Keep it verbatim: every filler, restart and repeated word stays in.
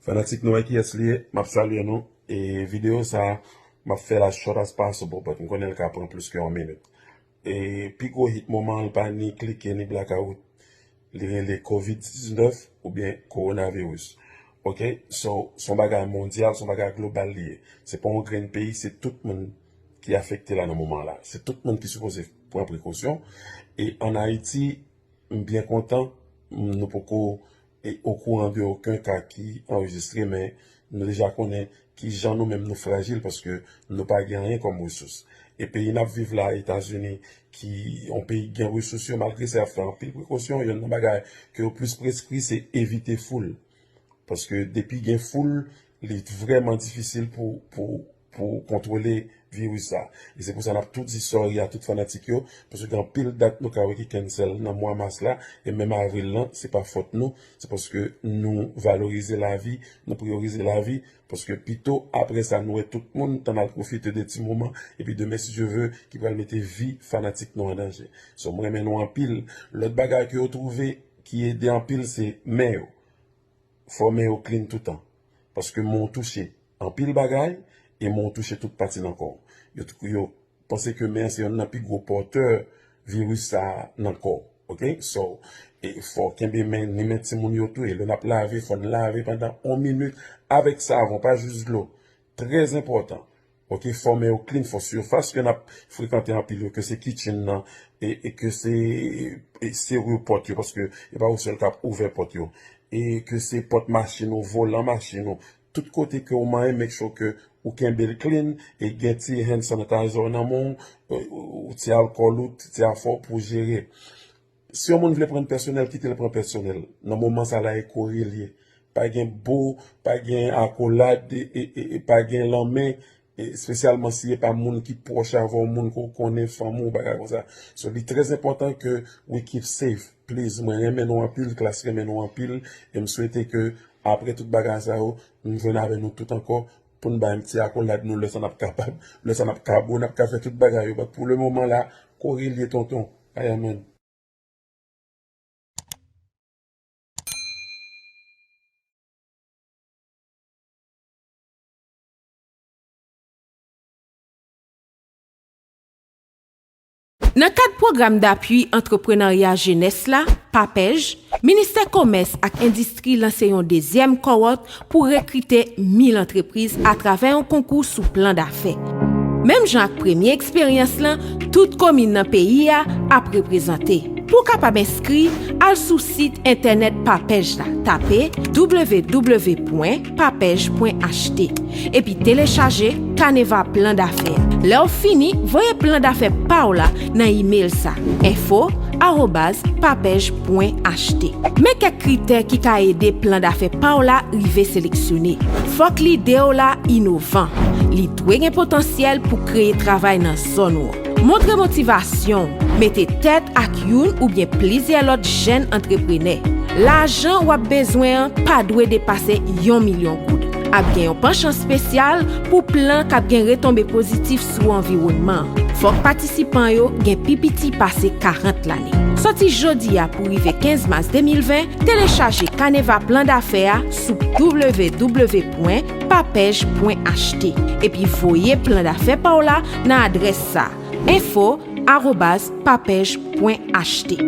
Fanatik nou wè kiyès li ye, m ap salye nou. E videyo sa a, m ap fè l as short as possible, but m konnen l ka pran plis ke yon minit. E pi gwo hit moman an, li pa ni klike ni blackout. Li rele kovid diznèf oubyen kowonaviris. Ok? So, se yon bagay mondyal, se yon bagay global li ye. Se pa yon grenn peyi, se tout moun ki afekte la nan moman la. Se tout moun ki sipoze pran prekosyon. E ann Ayiti, m byen kontan, m, nou poko e, okouran de okenn ka ki anrejistre, men nou deja konnen ki jan nou menm nou frajil paske nou pa gen anyen kòm resous. E peyi n ap viv la, Etazini, ki yon peyi ki gen resous yo, malgre sa, y ap fè anpil prekosyon. Yonn nan bagay ke yo plis preskri, se evite foul. Paske depi gen foul, li vrèman difisil pou, pou, pou kontwole viris sa. E se pou sa n ap tou di sorry a tout fanatik yo, paske gen anpil dat nou ka wè ki cancel nan mwa mas la, e menm avril lan, se pa fòt nou, se paske nou valorize lavi, nou priyorize lavi, paske pito apre sa nou wè tout moun tann al pwofite de ti moman, epi demen si Dye ve, ki pral mete vi fanatik nou an danje. So, m renmen nou anpil. Lòt bagay ke yo twouve ki ede anpil se men yo. Fò men yo clean toutan. Paske men w touche anpil bagay, e men w touche tout pati nan kò w. Yo, yo panse ke men an se yonn nan pi gwo pòtè viris sa a nan kò w. Ok? So, e fò w kenbe men, ni men timoun yo tou. E lè n ap lave, fò n lave pandan yon minit avèk savon, pa jis dlo. Trè enpòtan. Ok, fò men yo clean, fò sifas ke n ap frekante anpil yo, ke se kitchen nan, e, e ke se, e serire pòt yo, paske e pa ou sèl k ap ouvè pòt yo. E ke se pòt machin ou, volan machin ou, tout kote ke ou manyen, make sure ke ou kenbe l clean, e gen ti hand sanitizer nan men w, e, ou ti alkòl ou, ti afè w pou jere. Si yon moun vle pran l pèsonèl, kite l pran pèsonèl. Nan moman sa la, e kore l ye. Pa gen bo, pa gen akolad, e, e, e, e pa gen lanmen, e espesyalman si e pa moun ki pwòch avè w, moun ke w konnen, fanmi w, bagay konsa. So, li trè enpòtan ke we keep safe. Please, mwen renmen nou anpil, klas renmen nou anpil, e m swete ke apre tout bagay sa yo, m jwenn avè nou tout ankò pou n bay yon ti akolad nou lè sa n ap kapab, lè sa n ap ka bo, n ap ka fè tout bagay yo. But pou le moman la, kore l ye tonton. Aya man. Nan kad pwogram dapui antreprenarya jenès la, PAPEJ, Ministè Komès ak Endistri lanse yon dezyèm kowòt pou rekrite mil antrepriz atravè yon konkou sou plan dafè. Menm jan ak premye eksperyans lan, tout komin nan peyi a ap reprezante. Pou w kapab enskri, al sou sit entènèt PAPEJ la, tape w w w pwen papej pwen h t, epi telechaje Caneva plan dafè a. Lè w fini, voye plan dafè pa w la nan imel sa, info arobaz papej pwen h t. Men kèk kritè ki ka ede plan dafè pa w la rive seleksyone. Fòk lide w la inovan. Li dwe gen potansyèl pou kreye travay nan zòn ou an. Montre motivasyon w, mete tèt ak youn oubyen plizyè lòt jèn antreprenè. Lajan w ap bezwen an pa dwe depase yon milyon goud. Ap gen yon pansyon espesyal pou plan k ap gen retonbe pozitif sou anviwònman an. Fòk patisipan yo gen pi piti pase karant lane. Sòti jodi a pou rive kenz mas de mil ven, telechaje Caneva plan dafè a sou w w w pwen papej pwen h t epi voye plan dafè pa w la nan adrès sa, info arobaz papej pwen h t.